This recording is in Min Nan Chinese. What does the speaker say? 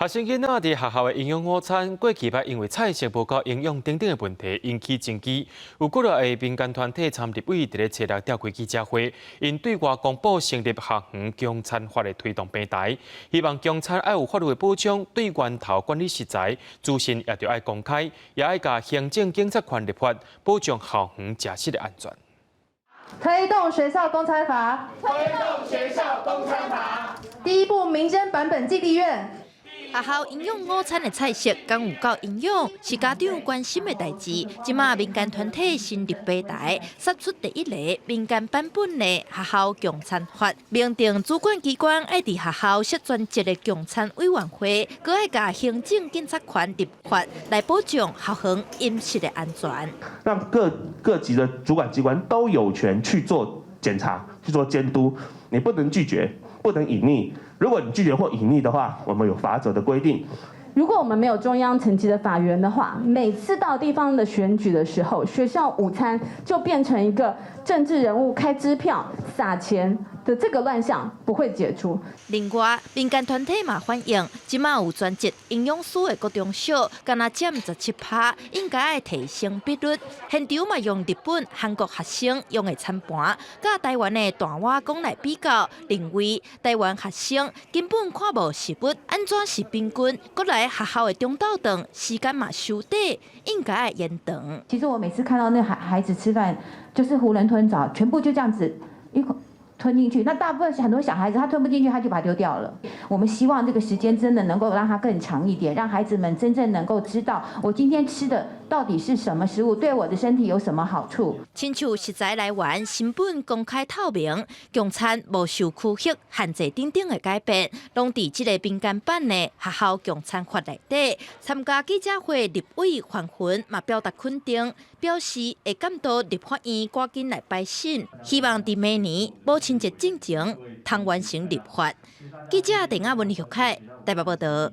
學生囡仔佇學校的營養午餐，過去擺因為菜色無夠營養等等的問題引起爭議。有幾若个民間團體參立委佇咧初六召開記者會，𪜶對外公布成立學園供餐法的推動平台，希望供餐愛有法律的保障，對源頭管理食材資訊也著愛公開，也愛共行政警察權立法，保障校園食食的安全。推動學校供餐法，推動學校供餐法。第一部民間版本進立院。學校營養午餐的菜色敢有夠營養，是家長關心的代誌。這馬民間團體成立平台，殺出第一个民間版本的學校供餐法，明定主管機關愛佇學校設專職的供餐委員會，閣愛共行政警察權立法來保障學園飲食的安全。讓各各級的主管機關都有權去做檢查、去做監督，你不能拒絕，不能隱匿。如果你拒絕或隱匿的話，我們有罰則的規定。如果我們沒有中央層級的法源的話，每次到地方的選舉的時候，學校午餐就變成一個政治人物開支票撒錢的這個亂象不會解除。另外，民間團體嘛反映，這馬有專職營養師的國中小，干焦佔17趴，應該愛提升比率。現場嘛用日本、韓國學生用的餐盤，佮台灣的大碗公來比較，認為台灣學生根本看無食物，按怎是平均？閣來學校的中晝頓時間嘛傷短，應該愛延長。其實我每次看到那孩子吃飯，就是囫圇吞棗，全部就這樣子一口吞進去。那大部分很多小孩子他吞不進去，他就把它丟掉了。我們希望這個時間真的能夠讓它更長一點，讓孩子們真正能夠知道我今天吃的到底是什麼食物，對我的身體有什麼好處。親像食材來源成本公開透明，供餐無受區域限制等等的改變，攏佇這个民間版的學校供餐法內底。參加記者會立委范雲嘛表達肯定，表示會監督立法院趕緊來排審，希望佇明年母親節進前通完成立法。記者鄧亞文、許凱台北報道。